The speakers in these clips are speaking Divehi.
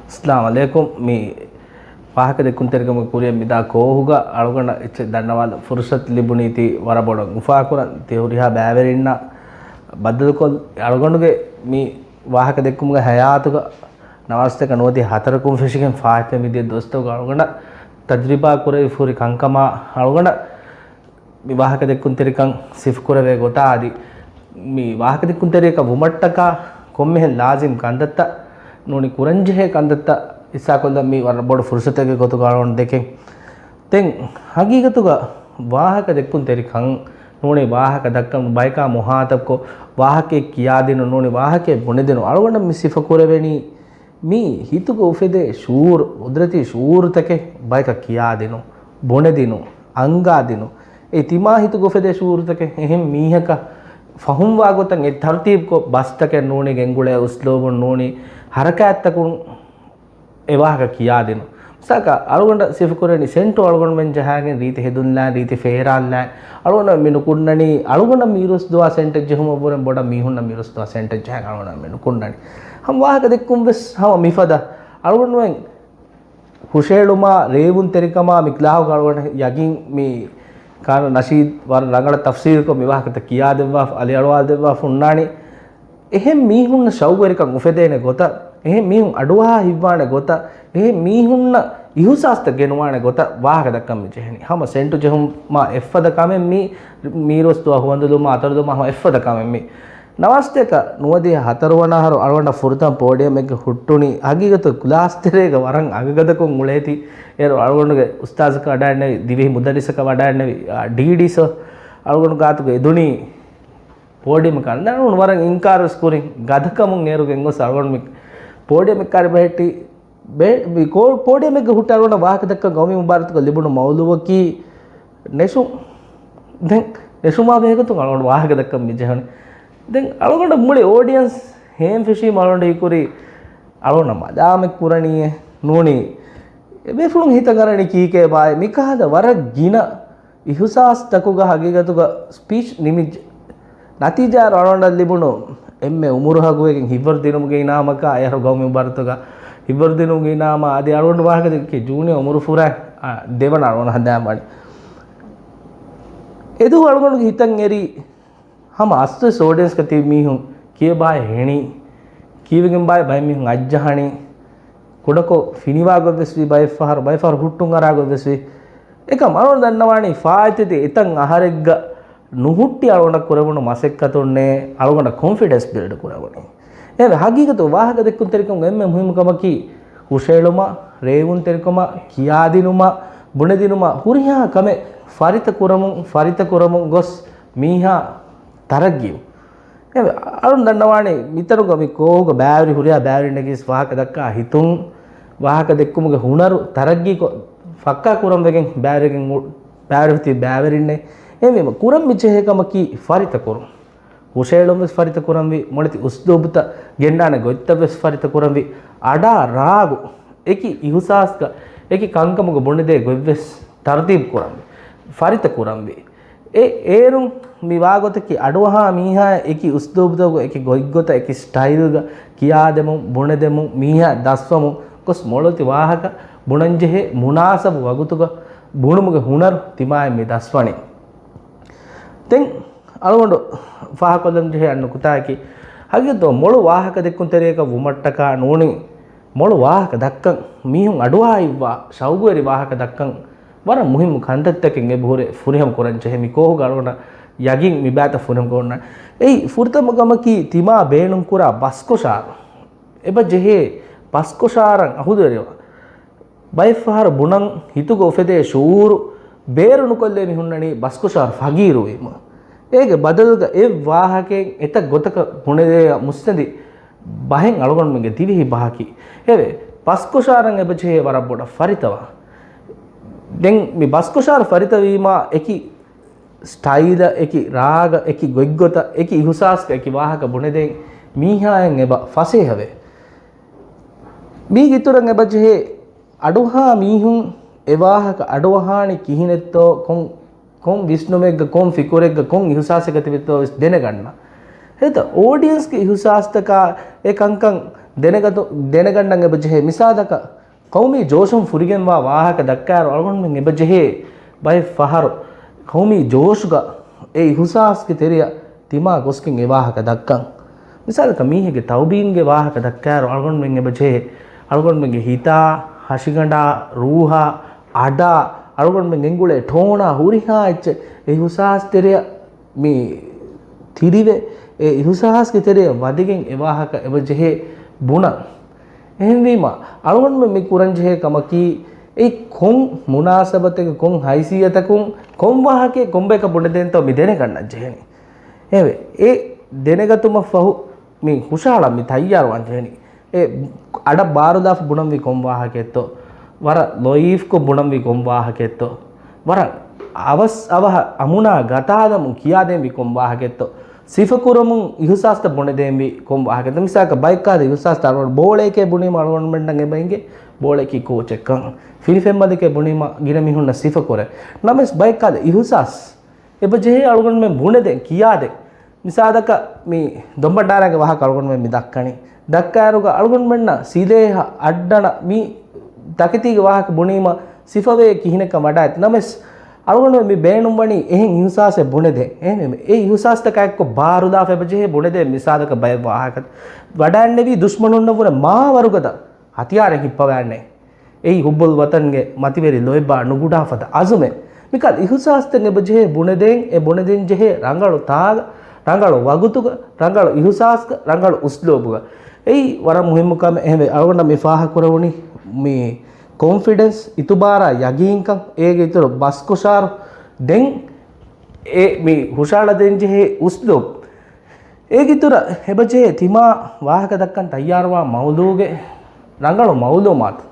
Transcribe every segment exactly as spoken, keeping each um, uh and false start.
އައްސަލާމު ޢަލައިކުމް. މި ވާހަކަ ދެއްކުންތެރިކަމުގެ ކުރިއަށް މިދާ ކޯހުގަ އަޅުގަނޑަށް އެއްޗެއް ދަންނަވާލަން ފުރުސަތު ލިބުނީތީ ވަރަށް ބޮޑަށް އުފާކުރަން. ތި ހުރިހާ ބައިވެރިންނަށް ބައްދަލުކޮށް، އަޅުގަނޑުގެ މި ވާހަކަ ދެއްކުމުގެ ހަޔާތުގަ ނަވާރަސަތޭކަ ނުވަދިހަ ހަތަރަކުން ފެށިގެން ފާއިތުވެ މިދިޔަ ދުވަސްތަކުގަ އަޅުގަނޑަށް ތަޖުރިބާ ކުރެވި ފުރި ކަންކަމާ އަޅުގަނޑަށް މި ވާހަކަ ދެއްކުންތެރިކަން ސިފަކުރެވޭ ގޮތާ އަދި މި ވާހަކަ ދެއްކުންތެރިޔަކަށް ވުމަށްޓަކާ ކޮންމެހެން ލާޒިމް ކަންތައްތައް ނޫނީ ކުރަންޖެހޭ ކަންތައްތައް ހިއްސާކޮށްލަން މީ ވަރަށް ބޮޑު ފުރުސަތެއްގެ ގޮތުގަ އަޅުގަނޑު ދެކެން. ދެން ހަގީގަތުގަ ވާހަކަ ދެއްކުންތެރިކަން ނޫނީ ވާހަކަ ދައްކަން ބަޔަކާ މުހާތަބްކޮށް، ވާހަކައެއް ކިޔާދިނުން ނޫނީ ވާހަކައެއް ބުނެދިނުން އަޅުގަނޑަށް މި ސިފަކުރެވެނީ މީ ހިތުގަ އުފެދޭ ޝުޢޫރު، ޤުދުރަތީ ޝުޢޫރުތަކެއް ބަޔަކަށް ކިޔާދިނުން، ބުނެދިނުން، އަންގާދިނުން. އެ ތިމާ ހިތުގަ އުފެދޭ ޝުޢޫރުތަކެއް އެހެން މީހަކަށް ފަހުމްވާ ގޮތަށް އެ ތަރުތީބުކޮށް، ބަސްތަކެއް ނޫނީ ގެންގުޅޭ އުސްލޫބުން ނޫނީ ހަރަކާތްތަކުން އެ ވާހަކަ ކިޔާދިނުން. މިސާލަކަށް އަޅުގަނޑަށް ސިފަކުރެވެނީ ސެންޓު އަޅުގަނޑުމެން ޖަހާގެން ރީތި ހެދުންލާން، ރީތި ފޭރާންލާން އަޅުގަނޑަށް މި ނުކުންނަނީ، އަޅުގަނޑަށް މީރުވެސް ދުވާ ސެންޓެއް ޖެހުމަށްވުރެން ބޮޑަށް މީހުންނަށް މީރުވެސް ދުވާ ސެންޓެއް ޖަހާ އަޅުގަނޑަށް މި ނުކުންނަނީ. ހަމަ ވާހަކަ ދެއްކުން ވެސް ހަމަ މިފަދަ އަޅުގަނޑުމެން ހުށައެޅުމާ، ރޭވުންތެރިކަމާ، މި ކްލާހުގަ އަޅުގަނޑަށް ޔަގީން މި ކާން ނަޝީދު ވަރަށް ރަނގަޅަށް ތަފްސީލުކޮށް މި ވާހަކަތައް ކިޔާދެއްވާ، އަލިއަޅުވާލަދެއްވާ ހުންނާނީ. އެހެން މީހުންނަށް ޝައުގުވެރިކަން އުފެދޭނެ ގޮތަށް، އެހެން މީހުން އަޑުއަހާ ހިތްވާނެ ގޮތަށް، އެހެން މީހުންނަށް އިހުސާސްތައް ގެނުވާނެ ގޮތަށް ވާހަކަ ދައްކަން މި ޖެހެނީ. ހަމަ ސެންޓު ޖެހުމާ އެއްފަދަ ކަމެއް މީ، މީރުވެސް ދުވާ ހުވަނދުލުމާ އަތޮޅުދުމާ ހަމަ އެއްފަދަ ކަމެއް މީ. ނަވާރަސަތޭކަ ނުވަދިހަ ހަތަރުވަނަ އަހަރު އަޅުގަނޑަށް ފުރަތަމަ ޕޯޑިއަމެއްގަ ހުއްޓުނީ، ހަގީގަތު ކްލާސް ތެރޭގަ ވަރަށް އަގަގަދަކޮށް އުޅޭތީ، އޭރު އަޅުގަނޑުގެ އުސްތާޒަކަށް ވަޑައިންނެވި، ދިވެހި މުދައްރިސަކަށް ވަޑައިންނެވި، އާ، ޑީޑީ ސަރ އަޅުގަނޑު ގާތުގަ އެދުނީ. ޕޯޑިއަމަށް ކަން ދާން ވަރަށް އިންކާރުވެސް ކުރިން، ގަދަކަމުން އޭރު ގެންގޮސް އަޅުގަނޑު މި ޕޯޑިއަމެއް ކާރި ބަހެއްޓި. ބޭ-، މި ކޯ-، ޕޯޑިއަމެއްގަ ހުއްޓި އަޅުގަނޑަށް ވާހަކަ ދައްކަން ގައުމީ މުބާރާތުގަ ލިބުނު މައުލޫމަކީ ނެށުން. ދެން ނެށުމާ ބެހޭގޮތުން އަޅުގަނޑު ވާހަކަ ދައްކަން މި ޖެހުނީ. ދެން އަޅުގަނޑަށް މުޅި އޯޑިއަންސް ހޭން ފެށީމަ އަޅުގަނޑު ހީކުރީ އަޅުގަނޑަށް މަލާމަތް ކުރަނީއޭ ނޫނީ. އެބޭފުޅުން ހިތަށް އަރަނީ ކީކޭ ބާއޭ މިކަހަލަ ވަރަށް ގިނަ އިހުސާސްތަކުގަ ހަގީގަތުގަ ސްޕީޗް ނިމިއްޖެ. ނަތީޖާއަށް އަޅުގަނޑަށް ލިބުނު އެންމެ އުމުރު ހަގުވެގެން ހިތްވަރު ދިނުމުގެ އިނާމަކާ، އޭރު ގައުމީ މުބާރާތުގަ ހިތްވަރު ދިނުމުގެ އިނާމާ އަދި އަޅުގަނޑު ވާހަކަ ދެއްކި ޖޫނިއަރ އުމުރު ފުރާ، އާ، ދެވަނަ އަޅުގަނޑު ހަނދާންވާނެ. އެދުވަހު އަޅުގަނޑުގެ ހިތަށް އެރީ ހަމަ އަސްލުވެސް އޯޑިއަންސްގަ ތިބި މީހުން ކިޔޭ ބާއޭ ހެނީ، ކީއްވެގެން ބާއޭ ބައެއް މީހުން އަތްޖަހަނީ، ކުޑަކޮށް ފިނިވާ ގޮތްވެސް ވީ، ބައެއްފަހަރު، ބައެއްފަހަރު ހުއްޓުން އަރާ ގޮތްވެސް ވީ. އެކަމް އަޅުގަނޑު ދަންނަވާނީ ފާއިތުވެތި އެތަން އަހަރެއްގަ ނުހުއްޓި އަޅުގަނޑަށް ކުރެވުނު މަސައްކަތުންނޭ އަޅުގަނޑަށް ކޮންފިޑެންސް ބިލްޑް ކުރެވުނީ. އެހެންވެ، ހަގީގަތު ވާހަކަ ދެއްކުންތެރިކަމުގެ އެންމެ މުހިއްމު ކަމަކީ، ހުށައެޅުމަށް، ރޭވުންތެރިކަމަށް، ކިޔާދިނުމަށް، ބުނެދިނުމަށް، ހުރިހާ ކަމެއް ފަރިތަކުރަމުން، ފަރިތަކުރަމުން ގޮސް މީހާ ތަރައްގީ. އެހެންވެ، އަޅުން ދަންނަވާނީ މިތަނުގަ މި ކޯހުގަ ބައިވެރި ހުރިހާ ބައިވެރިންނަކީ ވާހަކަ ދައްކާ ހިތުން، ވާހަކަ ދެއްކުމުގެ ހުނަރު ތަރައްގީކޮށް، ފައްކާ ކުރަން ވެގެން ބައިވެރިގެން އު-، ބައިވެރި ހުތި ބައިވެރިންނޭ. އެހެންވީމަ، ކުރަން މި ޖެހޭ ކަމަކީ ފަރިތަކުރުން. ހުށައެޅުން ވެސް ފަރިތަކުރަންވީ، މޮޅެތި އުސްލޫބުތައް ގެންނާނެ ގޮތްތައް ވެސް ފަރިތަކުރަންވީ، އަޑާ ރާގު، އެކި އިހުސާސްގަ، އެކި ކަންކަމުގަ ބުނެދޭ ގޮތްވެސް ތަރުތީބު ކުރަންވީ، ފަރިތަކުރަންވީ. އެ އޭރުން މި ވާގޮތަކީ އަޑުއަހާ މީހާ އެކި އުސްލޫބުތަކުގަ، އެކި ގޮތްގޮތަށް، އެކި ސްޓައިލްގަ ކިޔާދެމުން، ބުނެދެމުން، މީހާ ދަސްވަމުން ގޮސް މޮޅުތި ވާހަކަ ބުނަންޖެހޭ މުނާސަބު ވަގުތުގަ ބުނުމުގެ ހުނަރު ތިމާއިން މި ދަސްވަނީ. ދެން އަޅުގަނޑު ފާހަގަކޮށްލަން ޖެހޭ އަންނަ ނުކުތާއަކީ، ހަގީގަތު މޮޅު ވާހަކަ ދެއްކުންތެރިޔަކަށް ވުމަށްޓަކާ ނޫނީ، މޮޅު ވާހަކަ ދައްކަން، މީހުން އަޑުއަހާ ހިތްވާ ޝައުގުވެރި ވާހަކަ ދައްކަން ވަރަށް މުހިއްމު ކަންތައްތަކެއް އެބަހުރޭ ފުރިހަމަ ކުރަން ޖެހޭ. މި ކޯހުގަ އަޅުގަނޑަށް ޔަގީން މި ބައިތައް ފުރިހަމަ ކުރަން. އެއީ ފުރަތަމަ ކަމަކީ، ތިމާ ބޭނުންކުރާ ބަސްކޮށާރު. އެބަ ޖެހޭ ބަސްކޮށާރަން އަހުލުވެރިވާ. ބައެއްފަހަރު ބުނަން ހިތުގަ އުފެދޭ ޝުޢޫރު ބޭރު ނުކޮށްލޭ މި ހުންނަނީ ބަސްކޮށާރު ފަގީރުވީމަ. އޭގެ ބަދަލުގަ އެއް ވާހަކައެއް އެތައް ގޮތަކަށް ބުނެދޭ މުއްސަނދި ބަހެއް އަޅުގަނޑުމެންގެ ދިވެހި ބަހަކީ. އެވެ، ބަސްކޮށާރަން އެބަ ޖެހޭ ވަރަށް ބޮޑަށް ފަރިތަވާ. ދެން މި ބަސްކޮށާރު ފަރިތަވީމާ އެކި ސްޓައިލަށް، އެކި ރާގަށް، އެކި ގޮތްގޮތަށް، އެކި އިހުސާސްގަ އެކި ވާހަކަ ބުނެދޭން މީހާއަށް އެބަ ފަސޭހަވޭ. މީގެ އިތުރަށް އެބަ ޖެހޭ އަޑުއަހާ މީހުން އެ ވާހަކަ އަޑުއަހާނީ ކިހިނެއްތޯ، ކޮން، ކޮން ވިސްނުމެއްގަ، ކޮން ފިކުރެއްގަ، ކޮން އިހުސާސެއްގަ ތިބެތޯ ވެސް ދެނެގަންނަ. އެތަ އޯޑިއަންސްގެ އިހުސާސްތަކާ އެ ކަންކަން ދެނެގަތު-، ދެނެގަންނަން އެބަޖެހޭ. މިސާލަކަށް، ޤައުމީ ޖޯޝުން ފުރިގެންވާ ވާހަކަ ދައްކާއިރު އަޅުގަނޑުމެން އެބަޖެހޭ ބައެއް ފަހަރު ޤައުމީ ޖޯޝުގަ އެ އިހުސާސްގެ ތެރެއަށް ތިމާ ގޮސްގެން އެ ވާހަކަ ދައްކަން. މިސާލަކަށް، މީހެއްގެ ތައުބީންގެ ވާހަކަ ދައްކާއިރު އަޅުގަނޑުމެން އެބަޖެހޭ އަޅުގަނޑުމެންގެ ހިތާ، ހަށިގަނޑާ، ރޫހާ، އަޑާ، އަޅުގަނޑުމެން ގެންގުޅޭ ޓޯނާ ހުރިހާ އެއްޗެއް އެ އިހުސާސް ތެރެއަށް މި ތިރިވެ، އެ އިހުސާސްގެ ތެރެއަށް ވަދެގެން އެ ވާހަކަ އެބަޖެހޭ ބުނަން. އެހެންވީމަ، އަޅުގަނޑުމެން މި ކުރަންޖެހޭ ކަމަކީ، އެ ކޮން މުނާސަބަތެއްގަ، ކޮން ހައިސިއްޔަތަކުން، ކޮން ވާހަކައެއް ކޮންބަޔަކަށް ބުނެދޭންތޯ މި ދެނެގަންނަން ޖެހެނީ. އެހެންވެ، އެ ދެނެގަތުމަށްފަހު މި ހުށަހަޅަން މި ތައްޔާރުވާން ޖެހެނީ. އެ އަޑަށް ބާރުލާފަ ބުނަންވީ ކޮން ވާހަކައެއްތޯ، ވަރަށް ލޮއިފްކޮށް ބުނަންވީ ކޮން ވާހަކައެއްތޯ، ވަރަށް އަވަސް އަވަހަށް އަމުނާ ގަތާލަމުން ކިޔާދޭންވީ ކޮން ވާހަކައެއްތޯ، ސިފަކުރަމުން އިހުސާސްތައް ބުނެދޭންވީ ކޮން ވާހަކައެއްތޯ. މިސާލަކަށް، ބައެއްކާލަ އިހުސާސްތައް އަޅުގަނޑު ބޯޅައެކޭ ބުނީމަ އަޅުގަނޑުމެންނަށް އެބަ އިނގޭ ބޯޅައަކީ ކޯޗެއްކަން. ފިނިފެންމަލެކޭ ބުނީމަ ގިނަ މީހުންނަށް ސިފަކުރޭ. ނަމަވެސް ބައެއްކާލަ އިހުސާސް އެބަ ޖެހޭ އަޅުގަނޑުމެން ބުނެދޭން، ކިޔާދޭން. މިސާލަކަށް މި ދޮންބަންޑާރާގެ ވާހަކަ އަޅުގަނޑުމެން މި ދައްކަނީ. ދައްކާއިރުގަ އަޅުގަނޑުމެންނަށް ސިލޭހަ އައްޑަނަ މި ތަކެތީގެ ވާހަކަ ބުނީމަ ސިފަވޭ ކިހިނެއްކަން ވަޑާއިތި. ނަމަވެސް އަޅުގަނޑުމެން މި ބޭނުންވަނީ އެހެން އިހުސާސެއް ބުނެދޭން. އެހެންވެ، އެ އިހުސާސްތަކާއެއްކޮށް ބާރުލާފަ އެބަޖެހޭ ބުނެދޭން. މިސާލަކަށް ބައެއް ވާހަކަ ވަޑާންނެވީ ދުޝްމަނުންނަށްވުރެ މާ ވަރުގަދަ ހަތިޔާރެއް ހިއްޕަވާނެ. އެއީ ހުއްބުލް ވަތަންގެ މަތިވެރި ލޯތްބާ ނުގުޑާ ފަދަ އަޒުމެއް. މިކަހަލަ އިހުސާސްތައް އެބަޖެހޭ ބުނެދޭން، އެ ބުނެދޭން ޖެހޭ ރަނގަޅު ތާގަ، ރަނގަޅު ވަގުތުގަ، ރަނގަޅު އިހުސާސްގަ، ރަނގަޅު އުސްލޫބުގަ. އެއީ ވަރަށް މުހިއްމު ކަމެއް. އެހެންވެ، އަޅުގަނޑަށް މި ފާހަގަކުރެވުނީ މި ކޮންފިޑެންސް، އިތުބާރާ ޔަގީންކަން، އޭގެ އިތުރު ބަސްކޮށާރު ދެން އެ މި ހުށަހަޅަދޭން ޖެހޭ އުސްލޫބް. އޭގެ އިތުރަށް އެބަޖެހޭ ތިމާ ވާހަކަ ދައްކަން ތައްޔާރުވާ މައުޟޫގެ ރަނގަޅު މައުލޫމާތު،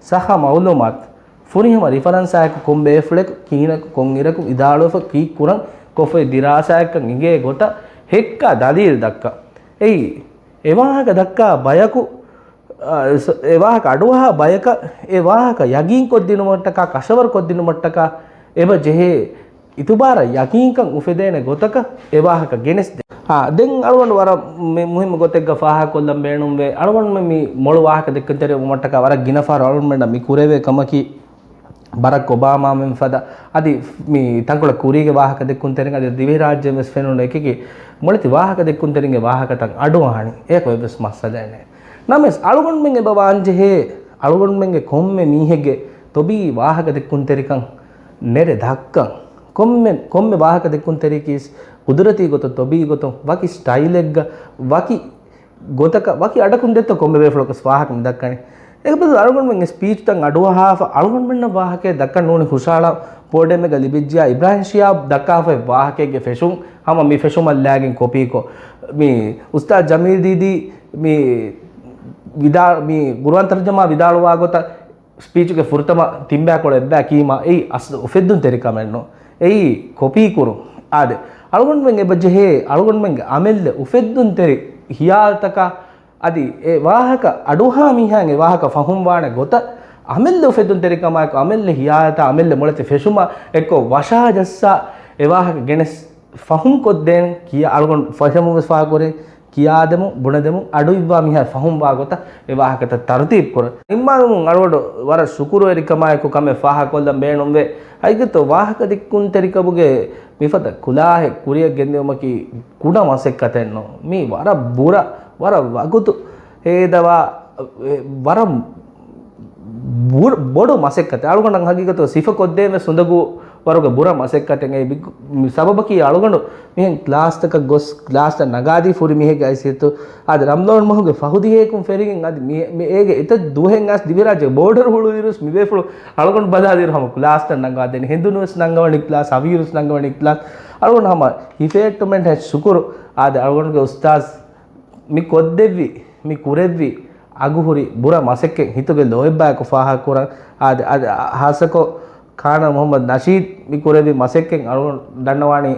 ސައްހަ މައުލޫމާތު، ފުރިހަމަ ރިފަރެންސާއެކު ކޮން ބޭފުޅެކު ކިހިނަކު ކޮންއިރަކު ވިދާޅުވެފަ ކީއްކުރަން ކޮށްފައި ދިރާސާއެއްކަން އިނގޭ ގޮތަށް ހެއްކާ ދަލީލް ދައްކަން. އެއީ، އެ ވާހަކަ ދައްކާ ބަޔަކު، އަ، ސ-، އެ ވާހަކަ އަޑުއަހާ ބަޔަކަށް އެ ވާހަކަ ޔަގީންކޮށްދިނުމަށްޓަކާ، ކަށަވަރުކޮށްދިނުމަށްޓަކާ އެބަ ޖެހޭ އިތުބާރަށް ޔަގީންކަން އުފެދޭނެ ގޮތަކަށް އެ ވާހަކަ ގެނެސްދޭ. އާ، ދެން އަޅުގަނޑު ވަރަށް މި މުހިއްމު ގޮތެއްގަ ފާހަގަކޮށްލަން ބޭނުންވޭ. އަޅުގަނޑުމެން މި މޮޅު ވާހަކަ ދެއްކުންތެރިވުމަށްޓަކާ ވަރަށް ގިނަ ފަހަރު އަޅުގަނޑުމެންނަށް މި ކުރެވޭ ކަމަކީ، ބަރަކް އޮބާމާމެން ފަދަ އަދި މި ތަންކޮޅެއް ކުރީގެ ވާހަކަ ދެއްކުންތެރިން އަދި ދިވެހިރާއްޖޭން ވެސް ފެނުނު އެކެކި މޮޅެތި ވާހަކަ ދެއްކުންތެރިންގެ ވާހަކަތައް އަޑުއަހަނީ. އެއަކު އެއްވެސް މައްސަލައެއް ނެތް. ނަމަވެސް އަޅުގަނޑުމެން އެބަ ވާންޖެހޭ އަޅުގަނޑުމެންގެ ކޮންމެ މީހެއްގެ ތޮބީ ވާހަކަ ދެއްކުންތެރިކަން ނެރެ ދައްކަން. ކޮންމެ، ކޮންމެ ވާހަކަ ދެއްކުންތެރިޔަކީ ޤުދުރަތީ ގޮތުން، ތޮބީ ގޮތުން، ވަކި ސްޓައިލެއްގަ، ވަކި ގޮތަކަށް، ވަކި އަޑަކުން ދެއްތޯ ކޮންމެ ބޭފުޅަކަސް ވާހަކަ މި ދައްކަނީ. އެކަމަކު އަޅުގަނޑުމެންގެ ސްޕީޗްތައް އަޑުއަހާފަ، އަޅުގަނޑުމެންނަށް ވާހަކައެއް ދައްކަން ނޫނީ ހުށަހަޅާ ޕޯޑިއަމެއްގަ ލިބިއްޖިޔާ އިބްރާހިމް ޝިހާބް ދައްކާފައި ވާހަކައެއްގެ ފެށުން ހަމަ މި ފެށުމަށް ލާގެން ކޮޕީކޮށް، މި އުސްތާޛް ޖަމީލް ދީދީ މި ވިދާ-، މި ޤުރުއާން ތަރުޖަމާ ވިދާޅުވާ ގޮތަށް ސްޕީޗުގެ ފުރަތަމަ ތިންބަޔަކު އެއްބަޔަށް ކީމާ އެއީ އަސްލު އުފެއްދުންތެރިކަމެއްނު. އެއީ ކޮޕީކުރުން. އާދެ، އަޅުގަނޑުމެން އެބަ ޖެހޭ އަޅުގަނޑުމެންގެ އަމެއްލެ އުފެއްދުންތެރި ހިޔާލުތަކާ އަދި އެ ވާހަކަ އަޑުއަހާ މީހާއަށް އެ ވާހަކަ ފަހުމްވާނެ ގޮތަށް އަމެއްލެ އުފެއްދުންތެރިކަމާއެކު އަމެއްލެ ހިޔާލުތާ އަމެއްލެ މޮޅެތި ފެށުމާ އެއްކޮށް ވަށާ ޖައްސާ އެ ވާހަކަ ގެނެސް ފަހުމްކޮށްދޭން ކިޔާ އަޅުގަނޑު ފަށަމުން ވެސް ފާހަގަކުރޭ. ކިޔާދެމުން، ބުނެދެމުން، އަޑުއިއްވާ މީހާ ފަހުމްވާ ގޮތަށް އެ ވާހަކަތައް ތަރުތީބު ކުރަން. ނިންމާލުމުން އަޅުގަނޑު ވަރަށް ޝުކުރުވެރިކަމާއެކު ކަމެއް ފާހަގަކޮށްލަން ބޭނުންވޭ. ހަގީގަތު ވާހަކަދެއްކުންތެރިކަމުގެ މިފަދަ ކުލާހެއް ކުރިއަށް ގެންދިއުމަކީ ކުޑަ މަސައްކަތެއްނޫން. މީ ވަރަށް ބުރަ، ވަރަށް ވަގުތު ހޭދަވާ، ވަރަށް ބުރ-، ބޮޑު މަސައްކަތެއް. އަޅުގަނޑަށް ހަގީގަތުގަ ސިފަ ކޮށްދޭން ވެސް އުނދަގޫ ވަރުގެ ބުރަ މަސައްކަތެއް. އެ ބި-، މި ސަބަބަކީ އަޅުގަނޑު މިހެން ކްލާސްތަކަށް ގޮސް، ކްލާސްތައް ނަގާދީ ފުރި މީހެއްގެ ހައިސިއްޔަތު. އާދެ، ރަމަޟާން މަހުގެ ފަހު ދިހައަކުން ފެށިގެން އަދި މި، މި އޭގެ އެތައް ދުވަހެއް އަސް ދިވެހިރާއްޖޭގެ ބޯޑަރު ހުޅުވިއިރުވެސް މި ބޭފުޅު އަޅުގަނޑު ބަލާލިއިރު ހަމަ ކްލާސްތައް ނަގާދޭނެ. ހެނދުނު ވެސް ނަންގަވަނީ ކްލާސް، ހަވީރު ވެސް ނަންގަވަނީ ކްލާސް. އަޅުގަނޑު ހަމަ ހިފޭއްޓުމެން ހެއް ޝުކުރު. އާދެ، އަޅުގަނޑުގެ އުސްތާޒް މި ކޮށްދެއްވި، މި ކުރެއްވި އަގުހުރި ބުރަ މަސައްކަތް ހިތުގެ ލޯތްބާއެކު ފާހަގަކުރަން. އާދެ، އާދެ، ހާއްސަކޮށް ކާނަރު މުޙައްމަދު ނަޝީދު މި ކުރެއްވި މަސައްކަތް އަޅުގަނޑު ދަންނަވާނީ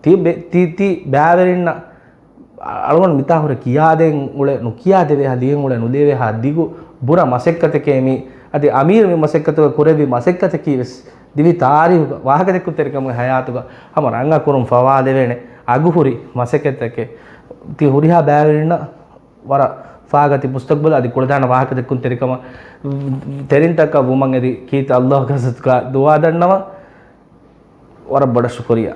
ތި ބެ-، ތި، ތި ބައިވެރިންނަށް އަޅުގަނޑު މިތާ ހުރެ ކިޔާދޭން އުޅޭ، ނުކިޔާދެވޭހާ، ލިޔެން އުޅޭ، ނުލިޔެވޭހާ ދިގު ބުރަ މަސައްކަތެކޭ މީ. އަދި އަމީރު މި މަސައްކަތުގަ ކުރެއްވި މަސައްކަތަކީ ވެސް ދިވެހި ތާރީހުގަ ވާހަކަދެއްކުންތެރިކަމުގެ ހަޔާތުގަ ހަމަ ރަނގަޅު ކުރުން ފަވާލެވޭނެ އަގުހުރި މަސައްކަތެކޭ. ތި ހުރިހާ ބައިވެރިންނަށް ވަރަށް ފާގަތި މުސްތަގްބަލް އަދި ކުޅަދާނަ ވާހަކަދެއްކުންތެރިކަމަށް ތެރިންތަކަށް ވުމަށް އެދި ކީރިތި ﷲ ގެ ޙަޟްރަތުގަ ދުޢާ ދަންނަވަން. ވަރަށް ބޮޑަށް ޝުކުރިއްޔާ.